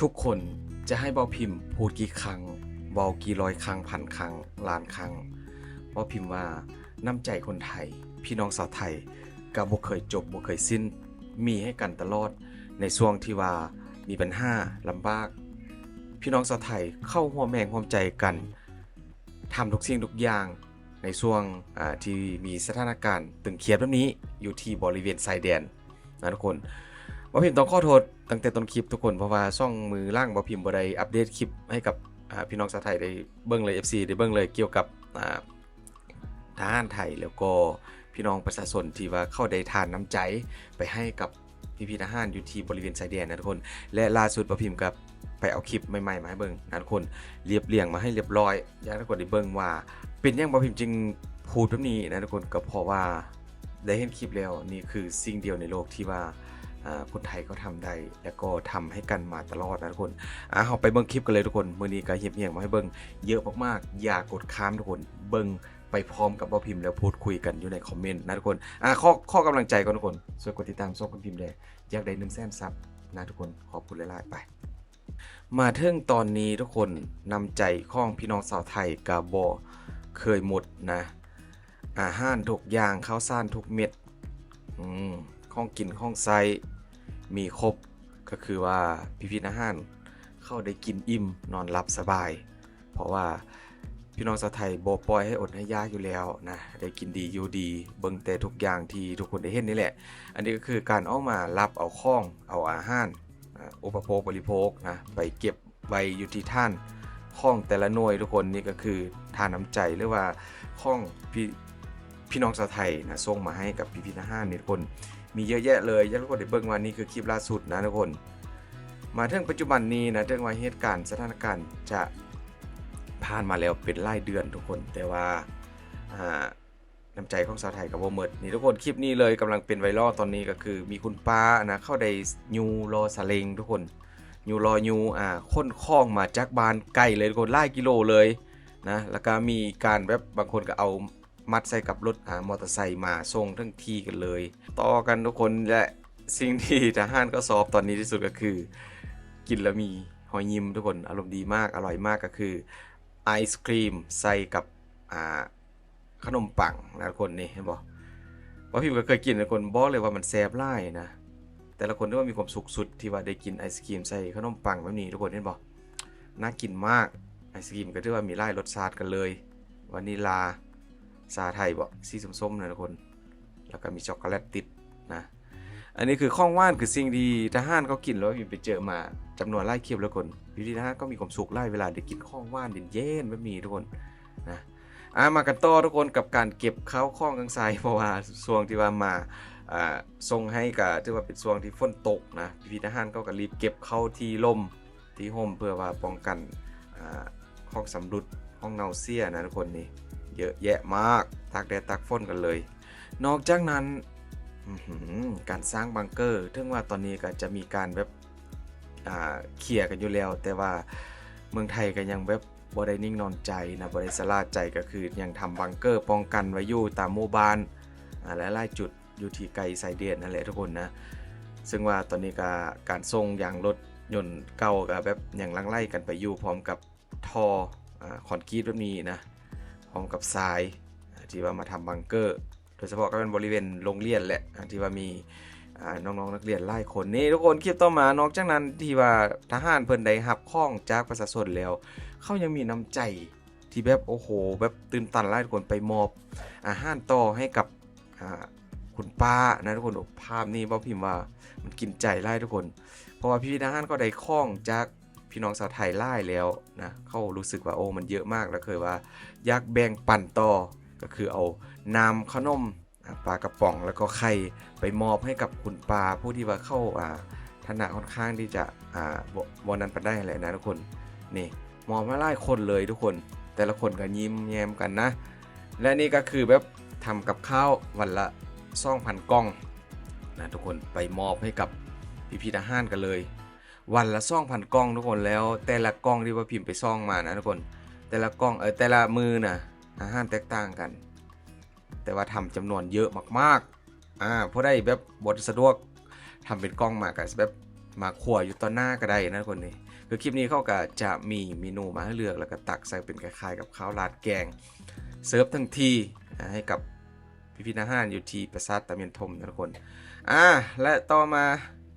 ທຸກຄົນຈະໃຫ້ເບົາພິມພູດກີ່ຄັ້ງ, ເວົ້າກີ່ຮ້ອຍຄັ້ງ, ພັນຄັ້ງ, ລ້ານຄັ້ງ, ເບົາພິມວ່ານ້ຳໃຈຄົນໄທ, ພີ່ນ້ອງຊາວໄທ ກໍບໍ່ເຄີຍຈົບ, ບໍ່ເຄີຍສິ້ນ, ມີໃຫ້ກັນຕະຫຼອດ. ໃນຊ່ວງທີ່ວ່າມີບັນຫາລຳບາກ, ພີ່ນ້ອງຊາວໄທເຂົ້າຮ່ວມແຮງຮ່ວມໃຈກັນ ທຳທຸກສິ່ງທຸກຢ່າງໃນຊ່ວງ ອາ ທີ່ມີສະຖານະການຕຶງຄຽດແບບນີ້ ຢູ່ທີ່ບໍລິເວນຊາຍແດນນະທຸກຄົນ. ເບົາພິມຕ້ອງຂໍໂທດຕັ້ງແຕ່ຕົ້ນຄລິບທຸກຄົນ, ເພາະວ່າສອງມື້ຫຼັງເບົາພິມບໍ່ໄດ້ອັບເດດຄລິບໃຫ້ກັບ ອາ ພີ່ນ້ອງຊາວໄທໄດ້ເບິ່ງເລີຍ, ເອັຟຊີໄດ້ເບິ່ງເລີຍ ກ່ຽວກັບ ອາ ທະຫານໄທ ແລ້ວກໍພີ່ນ້ອງປະຊາຊົນທີ່ວ່າເຂົາໄດ້ທານນ້ຳໃຈໄປໃຫ້ກັບ ພີ່ໆທະຫານຢູ່ທີ່ບໍລິເວນຊາຍແດນນະທຸກຄົນ. ແລະ ລ່າສຸດເບົາພິມກໍໄປເອົາຄລິບໃໝ່ໆມາໃຫ້ເບິ່ງນະທຸກຄົນ, ລຽບລຽງມາໃຫ້ລຽບຮ້ອຍ ຢາກໃຫ້ທຸກຄົນໄດ້ເບິ່ງວ່າເປັນຫຍັງເບົາພິມຈຶ່ງພູດແບບນີ້ນະທຸກຄົນ. ກໍເພາະວ່າໄດ້ເຫັນຄລິບແລ້ວ, ນີ້ຄືສິ່ງດຽວໃນໂລກທີ່ວ່າ ອາ ຄົນໄທເຂົາທຳໄດ້ ແລ້ວກໍທຳໃຫ້ກັນມາຕະຫຼອດນະທຸກຄົນ. ອາ ເຮົາໄປເບິ່ງຄລິບກັນເລີຍທຸກຄົນ. ມື້ນີ້ກໍຮຽບຮຽງມາໃຫ້ເບິ່ງເຍາະມາກໆ, ຢ່າກົດຂ້າມທຸກຄົນ, ເບິ່ງ ໄປພ້ອມກັບເບົາພິມ ແລ້ວພູດຄຸຍກັນຢູ່ໃນຄອມເມັນນະທຸກຄົນ. ອາ ຂໍ ຂໍກຳລັງໃຈກ່ອນທຸກຄົນ, ຊ່ວຍກົດຕິດຕາມຊ່ອງເບົາພິມແດ່, ຢາກໄດ້ໜຶ່ງແສນຊັບນະທຸກຄົນ, ຂອບຄຸນຫຼາຍໆ. ໄປ ມາເຖິງຕອນນີ້ທຸກຄົນ, ນ້ຳໃຈຂອງພີ່ນ້ອງຊາວໄທກໍບໍ່ເຄີຍໝົດນະ. ອາຫານທຸກຢ່າງ, ເຂົ້າສານທຸກເມັດ, ອືມ ຂອງກິນຂອງໃຊ້ມີຄົບ, ກໍຄືວ່າພິພິທະຫານເຂົາໄດ້ກິນອີ່ມນອນຫຼັບສະບາຍ. ເພາະວ່າພີ່ນ້ອງຊາວໄທບໍ່ປ່ອຍໃຫ້ອົດໃຫ້ຢາກຢູ່ແລ້ວນະ, ໄດ້ກິນດີຢູ່ດີ. ເບິ່ງແຕ່ທຸກຢ່າງທີ່ທຸກຄົນໄດ້ເຫັນນີ້ແຫຼະ. ອັນນີ້ກໍຄືການເອົາມາລັບເອົາຂອງ, ເອົາອາຫານ ອາ ອຸປະໂພກບໍລິໂພກນະ ໄປເກັບໄວ້ຢູ່ທີ່ຖານຂອງແຕ່ລະໜ່ວຍທຸກຄົນ. ນີ້ກໍຄືທານນ້ຳໃຈ ຫຼືວ່າຂອງພີ່ ພີ່ນ້ອງຊາວໄທນະ ສົ່ງມາໃຫ້ກັບພິພິທະຫານນີ້ທຸກຄົນ, ມີເຍອະແຍະເລີຍ. ຢາກໃຫ້ທຸກຄົນໄດ້ເບິ່ງວ່ານີ້ຄືຄລິບລ່າສຸດນະທຸກຄົນ. ມາເຖິງປັດຈຸບັນນີ້ນະ, ເຖິງວ່າເຫດການສະຖານະການຈະຜ່ານມາແລ້ວເປັນຫຼາຍເດືອນທຸກຄົນ, ແຕ່ວ່າ ອາ ນ້ຳໃຈຂອງຊາວໄທກໍບໍ່ໝົດ. ນີ້ທຸກຄົນ, ຄລິບນີ້ເລີຍກຳລັງເປັນໄວຣັລຕອນນີ້, ກໍຄືມີຄຸນປ້ານະ ເຂົາໄດ້ຍູ້ລໍ້ສາເລັງທຸກຄົນ, ຍູ້ລໍ້ຍູ້ ອາ ຂົນຂອງມາຈາກບ້ານໄກເລີຍທຸກຄົນ, ຫຼາຍກິໂລເລີຍນະ. ແລ້ວກໍມີການແບບ ບາງຄົນກໍເອົາ ມັດໃສ່ກັບລົດ ອາ ມໍເຕີໄຊມາສົ່ງເຖິງທີ່ກັນເລີຍ ຕໍ່ກັນທຸກຄົນ. ແລະ ສິ່ງທີ່ທະຫານເຂົາຊອບຕອນນີ້ທີ່ສຸດກໍຄື ກິນແລ້ວມີຮອຍຍິ້ມທຸກຄົນ, ອາລົມດີມາກ, ອະລ່ອຍມາກ, ກໍຄືໄອສະຄຣີມໃສ່ກັບ ອາ ຂະໜົມປັງນະທຸກຄົນ. ນີ້ເຫັນບໍ່? ເບົາພິມກໍເຄີຍກິນນະທຸກຄົນ, ບອກເລີຍວ່າມັນແຊບຫຼາຍນະ. ແຕ່ລະຄົນຖືວ່າມີຄວາມສຸກສຸດທີ່ວ່າໄດ້ກິນໄອສະຄຣີມໃສ່ຂະໜົມປັງແບບນີ້ທຸກຄົນ, ເຫັນບໍ່? ໜ້າກິນມາກ. ໄອສະຄຣີມກໍຖືວ່າມີຫຼາຍລົດຊາດກັນເລີຍ, ວານິລາ, ຊາໄທບໍ, ສີສົ້ມໆນະທຸກຄົນ, ແລ້ວກໍມີຊັອກໂກແລັດຕິດນະ. ອັນນີ້ຄືຂອງຫວານ, ຄືສິ່ງທີ່ທະຫານເຂົາກິນແລ້ວ ພິມໄປເຈີມາຈຳນວນຫຼາຍຄລິບແລ້ວທຸກຄົນ. ພີ່ໆທະຫານກໍມີຄວາມສຸກຫຼາຍເວລາໄດ້ກິນຂອງຫວານເຢັນໆແບບນີ້ທຸກຄົນນະ. ອາ ມາກັນຕໍ່ທຸກຄົນກັບການເກັບເຂົ້າຂອງເຄື່ອງໃຊ້, ເພາະວ່າຊ່ວງທີ່ວ່າມາ ອາ ສົ່ງໃຫ້ກໍຖືວ່າເປັນຊ່ວງທີ່ຝົນຕົກນະ, ພີ່ໆທະຫານເຂົາກໍລີບເກັບເຂົ້າທີ່ຮົ່ມ ທີ່ຮົ່ມ ເພື່ອວ່າປ້ອງກັນ ອາ ຂອງຊຳລຸດ ຂອງເນົ່າເສຍນະທຸກຄົນ. ນີ້ເຍອະແຍະມາກ, ຕາກແດດຕາກຝົນກັນເລີຍ. ນອກຈາກນັ້ນ ອືຫື ການສ້າງບັງເກີ, ເຖິງວ່າຕອນນີ້ກໍຈະມີການແບບ ອາ ເຄຍກັນຢູ່ແລ້ວ, ແຕ່ວ່າເມືອງໄທກໍຍັງແບບບໍ່ໄດ້ນິ່ງນອນໃຈນະ, ບໍ່ໄດ້ຊະລ່າໃຈ, ກໍຄືຍັງທຳບັງເກີປ້ອງກັນໄວ້ຢູ່ຕາມໝູ່ບ້ານ ອາ ຫຼາຍໆຈຸດ ຢູ່ທີ່ໃກ້ຊາຍແດນຫັ້ນແຫຼະທຸກຄົນນະ. ເຊິ່ງວ່າຕອນນີ້ກໍການສົ່ງຢາງລົດຍົນເກົ່າກໍແບບຍັງຫຼັ່ງໄຫຼກັນໄປຢູ່ ພ້ອມກັບທໍ່ ອາ ຄອນກຣີດແບບນີ້ນະ, ພ້ອມກັບຊາຍ ອາ ທີ່ວ່າມາທຳບັງເກີ, ໂດຍສະເພາະກໍແມ່ນບໍລິເວນໂຮງຮຽນແຫຼະ ອາ ທີ່ວ່າມີ ອາ ນ້ອງໆນັກຮຽນຫຼາຍຄົນ. ນີ້ທຸກຄົນ, ຄລິບຕໍ່ມາ, ນອກຈາກນັ້ນທີ່ວ່າທະຫານເພິ່ນໄດ້ຮັບຂອງຈາກປະຊາຊົນແລ້ວ, ເຂົາຍັງມີນ້ຳໃຈ ທີ່ແບບ ໂອ້ໂຫ ແບບຕື່ນຕັນຫຼາຍທຸກຄົນ, ໄປມອບອາຫານຕໍ່ໃຫ້ກັບ ອາ ຄຸນປ້ານະທຸກຄົນ. ພາບນີ້ເວົ້າພິມວ່າມັນກິນໃຈຫຼາຍທຸກຄົນ, ເພາະວ່າພີ່ໆທະຫານເຂົາໄດ້ຂອງຈາກພີ່ນ້ອງຊາວໄທຫຼາຍແລ້ວນະ, ເຂົາຮູ້ສຶກວ່າ ໂອ້ ມັນເຍອະມາກ ແລ້ວເຄີຍວ່າຢາກແບ່ງປັນຕໍ່, ກໍຄືເອົານ້ຳຂະໜົມ ອາ ປາກະປ໋ອງ ແລ້ວກໍໄຂ່ໄປມອບໃຫ້ກັບຄຸນປ້າ ຜູ້ທີ່ວ່າເຂົາ ອາ ຖານະຄ່ອນຂ້າງທີ່ຈະ ອາ ບໍ່ ບໍ່ນັ້ນປານໃດຫັ້ນແຫຼະນະທຸກຄົນ. ນີ້ ມອບມາຫຼາຍຄົນເລີຍທຸກຄົນ, ແຕ່ລະຄົນກໍຍິ້ມແຍ້ມກັນນະ. ແລະ ນີ້ກໍຄືແບບທຳກັບຂ້າວວັນລະສອງພັນກ່ອງນະທຸກຄົນ, ໄປມອບໃຫ້ກັບພີ່ໆທະຫານກັນເລີຍ ວັນລະສອງພັນກ່ອງທຸກຄົນ. ແລ້ວແຕ່ລະກ່ອງທີ່ວ່າພິມໄປສ່ອງມານະທຸກຄົນ, ແຕ່ລະກ່ອງ ເອີ ແຕ່ລະມື້ນະ ອາຫານແຕກຕ່າງກັນ ແຕ່ວ່າທຳຈຳນວນເຍອະມາກໆ. ອາ ຜູ້ໃດແບບບໍ່ສະດວກທຳເປັນກ່ອງມາ ກໍແບບ ມາຂົ້ວຢູ່ຕໍ່ໜ້າກໍໄດ້ນະທຸກຄົນ. ນີ້ຄືຄລິບນີ້ເຂົາກໍຈະມີເມນູມາໃຫ້ເລືອກ ແລ້ວກໍຕັກໃສ່ເປັນຄ້າຍໆກັບຂ້າວລາດແກງ ເສີບທັງທີ່ໃຫ້ກັບພິພິທະຫານຢູ່ທີ່ປາສາດຕາມຽນຖົມນະທຸກຄົນ. ອາ ແລະຕໍ່ມາ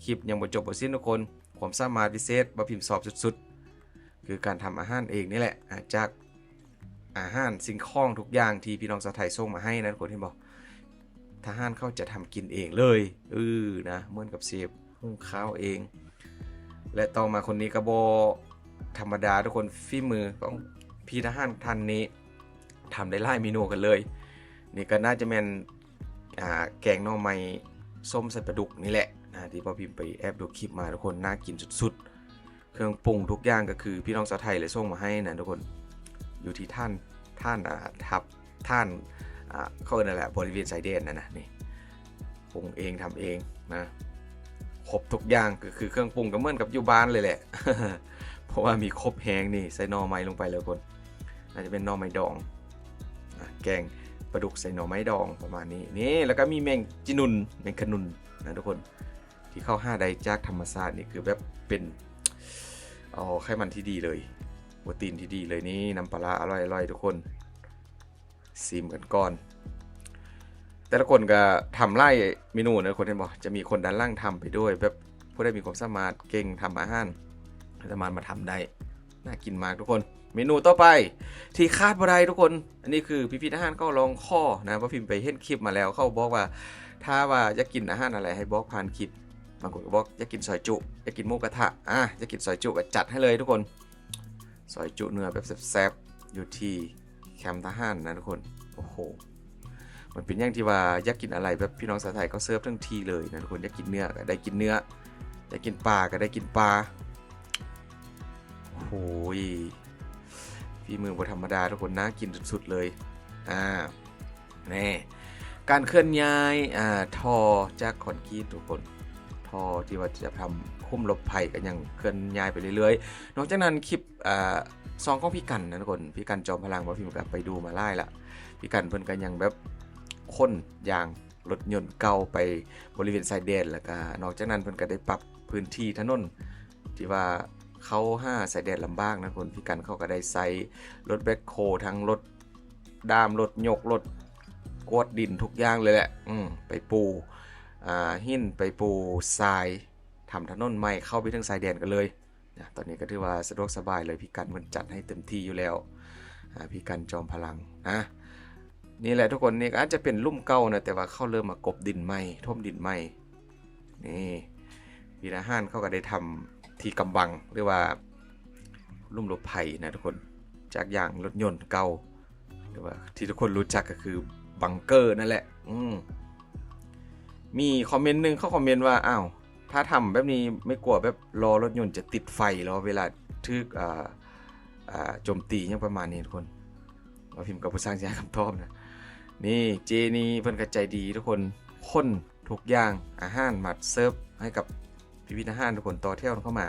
ຄລິບຍັງບໍ່ຈົບບໍ່ສິ້ນທຸກຄົນ. ຄວາມສາມາດພິເສດ ບ່າວພິມຊອບສຸດໆ ຄືການທຳອາຫານເອງນີ້ແຫຼະ ອາ ຈາກອາຫານສິ່ງຂອງທຸກຢ່າງທີ່ພີ່ນ້ອງຊາວໄທສົ່ງມາໃຫ້ນະທຸກຄົນ. ເຫັນບໍ່? ທະຫານເຂົາຈະທຳກິນເອງເລີຍ ເອີ ນະ ເໝືອນກັບເຊຟ ຫຸງຂ້າວເອງ. ແລະຕໍ່ມາຄົນນີ້ກໍບໍ່ທຳມະດາທຸກຄົນ ຝີມືຂອງພີ່ທະຫານທ່ານນີ້ ທຳໄດ້ຫຼາຍເມນູກັນເລີຍ. ນີ້ກໍໜ້າຈະແມ່ນ ອ່າ ແກງໜໍ່ໄມ້ສົ້ມໃສ່ປາດຸກນີ້ແຫຼະນະ ທີ່ບ່າວພິມໄປແອບດູຄລິບມາທຸກຄົນ ໜ້າກິນສຸດໆ. ເຄື່ອງປຸງທຸກຢ່າງກໍຄືພີ່ນ້ອງຊາວໄທແຫຼະສົ່ງມາໃຫ້ນະທຸກຄົນ ຢູ່ທີ່ທ່ານ ທ່ານ ອ່າ ທັບ ທ່ານ ອ່າ ເຂົາເອີ້ນນັ້ນແຫຼະ ບໍລິເວນຊາຍແດນນັ້ນນະ. ນີ້ປຸງເອງທຳເອງນະ ຄົບທຸກຢ່າງ ກໍຄືເຄື່ອງປຸງກໍເໝືອນກັບຢູ່ບ້ານເລີຍແຫຼະ ເພາະວ່າມີຄົບແຮງ. ນີ້ໃສ່ໜໍ່ໄມ້ລົງໄປແລ້ວທຸກຄົນ ອາດຈະເປັນໜໍ່ໄມ້ດອງ ອາ ແກງປາດຸກໃສ່ໜໍ່ໄມ້ດອງປະມານນີ້. ນີ້ ແລ້ວກໍມີແມງຈີນູນ ແມງຂະນຸນນະທຸກຄົນ ທີ່ເຂົາຫາໄດ້ຈາກທຳມະຊາດ. ນີ້ຄືແບບເປັນ ເອົາໄຂມັນທີ່ດີເລີຍ ໂປຣຕີນທີ່ດີເລີຍ. ນີ້ ນ້ຳປາຫຼ້າອະລ່ອຍໆທຸກຄົນ ຊີມກັນກ່ອນ. ແຕ່ລະຄົນກໍທຳຫຼາຍເມນູນະທຸກຄົນ ເຫັນບໍ່? ຈະມີຄົນດ້ານຫຼັງທຳໄປດ້ວຍ ແບບຜູ້ໃດມີຄວາມສາມາດເກັ່ງທຳອາຫານ ສາມາດມາທຳໄດ້. ໜ້າກິນມາກທຸກຄົນ. ເມນູຕໍ່ໄປທີ່ຂາດບໍ່ໄດ້ທຸກຄົນ ອັນນີ້ຄືພິພິທະຫານເຂົາຮ້ອງຂໍນະ ບ່າວພິມໄປເຫັນຄລິບມາແລ້ວ ເຂົາບອກວ່າ ຖ້າວ່າຢາກກິນອາຫານອະໄລໃຫ້ບອກຜ່ານຄລິບ. ບາງຄົນກໍບອກຢາກກິນຊອຍຈຸ ຢາກກິນໝູກະທະ ອາ ຢາກກິນຊອຍຈຸກໍຈັດໃຫ້ເລີຍທຸກຄົນ. ຊອຍຈຸເນື້ອແບບແຊບໆ ຢູ່ທີ່ແຄມທະຫານນະທຸກຄົນ. ໂອ້ໂຫ ມັນເປັນຫຍັງທີ່ວ່າຢາກກິນອະໄລແບບພີ່ນ້ອງຊາວໄທເຂົາເສີບເຖິງທີ່ເລີຍນະທຸກຄົນ. ຢາກກິນເນື້ອກໍໄດ້ກິນເນື້ອ ຢາກກິນປາກໍໄດ້ກິນປາ. ໂອ້ຍ ຝີມືບໍ່ທຳມະດາທຸກຄົນ ໜ້າກິນສຸດໆເລີຍ. ອາ ແນ່ ການເຄື່ອນຍ້າຍ ອ່າ ທໍ່ຈາກຄອນກຣີດທຸກຄົນ ທໍ່ທີ່ວ່າຈະທຳຄຸ້ມຫຼົບໄພກໍຍັງເຄື່ອນຍ້າຍໄປເລື້ອຍໆ. ນອກຈາກນັ້ນ ຄລິບ ອ່າ ຊ່ອງຂອງພີ່ກັນນະທຸກຄົນ ພີ່ກັນ ຈອມພະລັງ ບ່າວພິມກໍໄປດູມາຫຼາຍລະ. ພີ່ກັນເພິ່ນກໍຍັງແບບຂົນຢາງລົດຍົນເກົ່າໄປບໍລິເວນຊາຍແດນ ແລ້ວກໍນອກຈາກນັ້ນເພິ່ນກໍໄດ້ປັບພື້ນທີ່ຖະໜົນ ທີ່ວ່າເຂົ້າຫາຊາຍແດນລຳບາກນະທຸກຄົນ. ພີ່ກັນເຂົາກໍໄດ້ໃຊ້ລົດແບັກໂຄ ທັງລົດດາມ ລົດຍົກ ລົດກວດດິນ ທຸກຢ່າງເລີຍແຫຼະ ອືມ ໄປປູ ອ່າ ຫີນ ໄປປູຊາຍ ທຳຖະໜົນໃໝ່ເຂົ້າໄປເຖິງຊາຍແດນກັນເລີຍນະ. ຕອນນີ້ກໍຖືວ່າສະດວກສະບາຍເລີຍ ພີ່ກັນເພິ່ນຈັດໃຫ້ເຕັມທີ່ຢູ່ແລ້ວ ອ່າ ພີ່ກັນ ຈອມພະລັງນະ. ນີ້ແຫຼະທຸກຄົນ ນີ້ກໍອາດຈະເປັນຫຼຸມເກົ່ານະ ແຕ່ວ່າເຂົາເລີ່ມມາກົບດິນໃໝ່ ຖົມດິນໃໝ່. ນີ້ ວິທະຫານເຂົາກໍໄດ້ທຳທີ່ກຳບັງ ຫຼືວ່າລຸ່ມຫຼົບໄພນະທຸກຄົນ ຈາກຢາງລົດຍົນເກົ່າ ຫຼືວ່າທີ່ທຸກຄົນຮູ້ຈັກກໍຄືບັງເກີນັ້ນແຫຼະ. ອືມ ມີຄອມເມັນໜຶ່ງເຂົາຄອມເມັນວ່າ ອ້າວ ຖ້າທຳແບບນີ້ ໄມ່ກົວແບບລໍ້ລົດຍົນຈະຕິດໄຟເຫລອ ເວລາຖືກ ອ່າ ອ່າ ໂຈມຕີຫຍັງປະມານນີ້ທຸກຄົນ? ບ່າວພິມກໍບໍ່ຊ່າງຊິໃຫ້ຄຳຕອບນະ. ນີ້ ເຈນີ່ເພິ່ນກໍໃຈດີທຸກຄົນ ຂົນທຸກຢ່າງ ອາຫານມາເສີບໃຫ້ກັບພິພິທະຫານທຸກຄົນ ຕໍ່ແຖວເຂົ້າມາ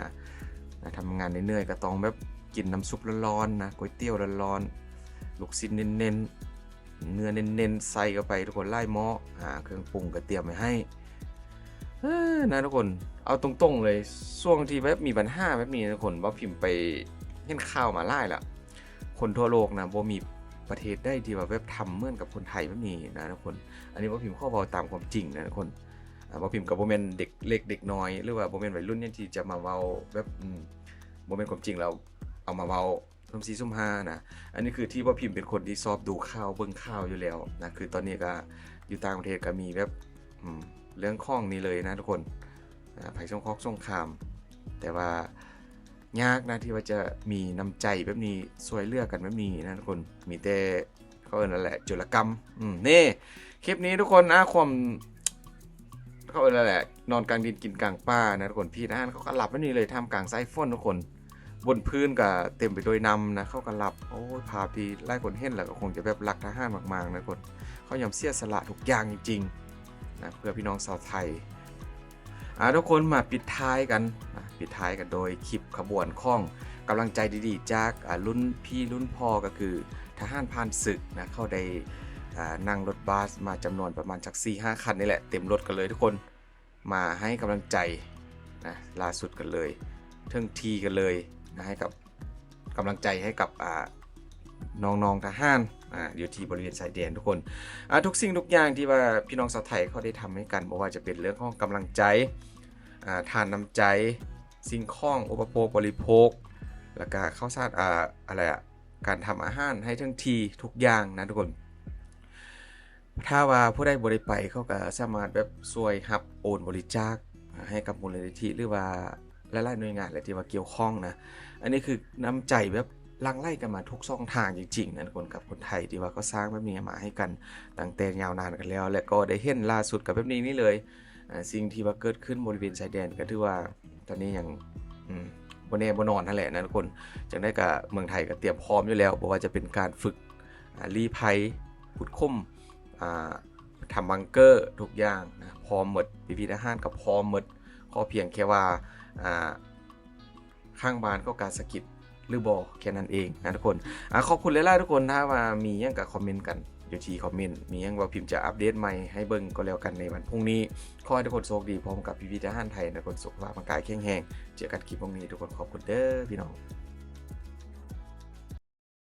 ນະ. ທຳງານເໜື່ອຍໆກໍຕ້ອງແບບກິນນ້ຳຊຸບຮ້ອນໆນະ ກ໋ວຍຕຽວຮ້ອນໆ ລູກຊີ້ນເນັ້ນໆ ເນື້ອເນັ້ນໆ ໃສ່ເຂົ້າໄປທຸກຄົນ ຫຼາຍໝໍ້ ຫາເຄື່ອງປຸງກໍຕຽມໄວ້ໃຫ້ ເອີ ນະທຸກຄົນ. ເອົາຕົງໆເລີຍ ຊ່ວງທີ່ແບບມີບັນຫາແບບນີ້ນະທຸກຄົນ ບ່າວພິມໄປເຫັນຂ່າວມາຫຼາຍລະ ຄົນທົ່ວໂລກນະ ບໍ່ມີປະເທດໃດທີ່ວ່າແບບທຳເໝືອນກັບຄົນໄທແບບນີ້ນະທຸກຄົນ. ອັນນີ້ບ່າວພິມຂໍເວົ້າຕາມຄວາມຈິງນະທຸກຄົນ. ອ່າ ບ່າວພິມກໍບໍ່ແມ່ນເດັກເລັກເດັກນ້ອຍ ຫຼືວ່າບໍ່ແມ່ນໄວລຸ້ນຫຍັງທີ່ຈະມາເວົ້າແບບ ອືມ ບໍ່ແມ່ນຄວາມຈິງແລ້ວເອົາມາເວົ້າ ສຸ່ມສີ່ສຸ່ມຫ້ານະ. ອັນນີ້ຄືທີ່ບ່າວພິມເປັນຄົນທີ່ຊອບດູຂ່າວເບິ່ງຂ່າວຢູ່ແລ້ວນະ ຄືຕອນນີ້ກໍຢູ່ຕ່າງປະເທດກໍມີແບບ ອືມ ເລື່ອງຂອງນີ້ເລີຍນະທຸກຄົນ ອາ ໄພສົງຄອກສົງຄາມ ແຕ່ວ່າຍາກນະທີ່ວ່າຈະມີນ້ຳໃຈແບບນີ້ ຊ່ວຍເຫຼືອກັນແບບນີ້ນະທຸກຄົນ. ມີແຕ່ ເຂົາເອີ້ນນັ້ນແຫຼະ ໂຈລະກຳ. ອືມ ນີ້ ຄລິບນີ້ທຸກຄົນ ອາ ຄວາມ ເຂົາເອີ້ນນັ້ນແຫຼະ ນອນກາງດິນກິນກາງປ່ານະທຸກຄົນ. ພີ່ທະຫານເຂົາກໍຫຼັບແບບນີ້ເລີຍ ທ່າມກາງສາຍຝົນທຸກຄົນ ບົນພື້ນກໍເຕັມໄປດ້ວຍນ້ຳນະ ເຂົາກໍຫຼັບ. ໂອ້ຍ ພາບທີ່ຫຼາຍຄົນເຫັນແລ້ວກໍຄົງຈະແບບລັກທະຫານມາກໆນະທຸກຄົນ ເຂົາຍອມເສຍສະຫຼະທຸກຢ່າງຈິງໆນະ ເພື່ອພີ່ນ້ອງຊາວໄທ. ອ່າ ທຸກຄົນ ມາປິດທ້າຍກັນນະ ປິດທ້າຍກັນໂດຍຄລິບຂະບວນຂອງກຳລັງໃຈດີໆ ຈາກ ອ່າ ລຸ້ນພີ່ລຸ້ນພໍ່ ກໍຄືທະຫານຜ່ານສຶກນະ ເຂົາໄດ້ ອ່າ ນັ່ງລົດບັສມາຈຳນວນປະມານຈັກສີ່ຫ້າຄັນນີ້ແຫຼະ ເຕັມລົດກັນເລີຍທຸກຄົນ ມາໃຫ້ກຳລັງໃຈ ນະ ຫຼ້າສຸດກັນເລີຍ ເຖິງທີ່ກັນເລີຍນະ ໃຫ້ກັບ ກຳລັງໃຈໃຫ້ກັບ ອ່າ ນ້ອງໆທະຫານ ອ່າ ຢູ່ທີ່ບໍລິເວນຊາຍແດນທຸກຄົນ. ອ່າ ທຸກສິ່ງທຸກຢ່າງທີ່ວ່າພີ່ນ້ອງຊາວໄທເຂົາໄດ້ທຳໃຫ້ກັນ ບໍ່ວ່າຈະເປັນເລື່ອງຂອງກຳລັງໃຈ ອ່າ ທານນ້ຳໃຈ ສິ່ງຂອງອຸປະໂພກບໍລິໂພກ ແລ້ວກະເຂົ້າສານ ອ່າ ອະໄລອະ ການທຳອາຫານໃຫ້ເຖິງທີ່ທຸກຢ່າງນະທຸກຄົນ. ຖ້າວ່າຜູ້ໃດບໍ່ໄດ້ໄປ ເຂົາກໍສາມາດແບບຊ່ວຍຮັບໂອນບໍລິຈາກໃຫ້ກັບມູນນິທິ ຫຼືວ່າຫຼາຍໆໜ່ວຍງານແຫຼະທີ່ວ່າກ່ຽວຂ້ອງນະ. ອັນນີ້ຄືນ້ຳໃຈແບບຫຼັ່ງໄຫຼກັນມາທຸກຊ່ອງທາງຈິງໆນະທຸກຄົນ ກັບຄົນໄທທີ່ວ່າກໍສ້າງແບບນີ້ມາໃຫ້ກັນຕັ້ງແຕ່ຍາວນານກັນແລ້ວ ແລະກໍໄດ້ເຫັນລ່າສຸດກໍແບບນີ້ນີ້ເລີຍ. ອ່າ ສິ່ງທີ່ວ່າເກີດຂຶ້ນບໍລິເວນຊາຍແດນກໍຖືວ່າຕອນນີ້ຍັງ ອືມ ບໍ່ແນ່ບໍ່ນອນຫັ້ນແຫຼະນະທຸກຄົນ. ຈັ່ງໃດກໍເມືອງໄທກໍຕຽມພ້ອມຢູ່ແລ້ວ ບໍ່ວ່າຈະເປັນການຝຶກ ອ່າ ລີ້ໄພ ຂຸດຂຸມ ອ່າ ທຳບັງເກີ ທຸກຢ່າງນະ ພ້ອມໝົດ ພິພິທະຫານກໍພ້ອມໝົດ. ຂໍພຽງແຄ່ວ່າ ອ່າ ຂ້າງບ້ານກໍກາສະກິດ ຫຼືບໍ່ ແຄ່ນັ້ນເອງນະທຸກຄົນ. ອ່າ ຂອບຄຸນຫຼາຍໆທຸກຄົນ ຖ້າວ່າມີຫຍັງກໍຄອມເມັນກັນຢູ່ທີ່ຄອມເມັນ ມີຫຍັງເວົ້າພິມຈະອັບເດດໃໝ່ໃຫ້ເບິ່ງກໍແລ້ວກັນໃນວັນພຸ່ງນີ້. ຂໍໃຫ້ທຸກຄົນໂຊກດີພ້ອມກັບພິພິທະຫານໄທນະທຸກຄົນ ສຸຂະພາບຮ່າງກາຍແຂງແຮງ. ເຈີກັນຄລິບພວກນີ້ທຸກຄົນ ຂອບຄຸນເດີພີ່ນ້ອງ.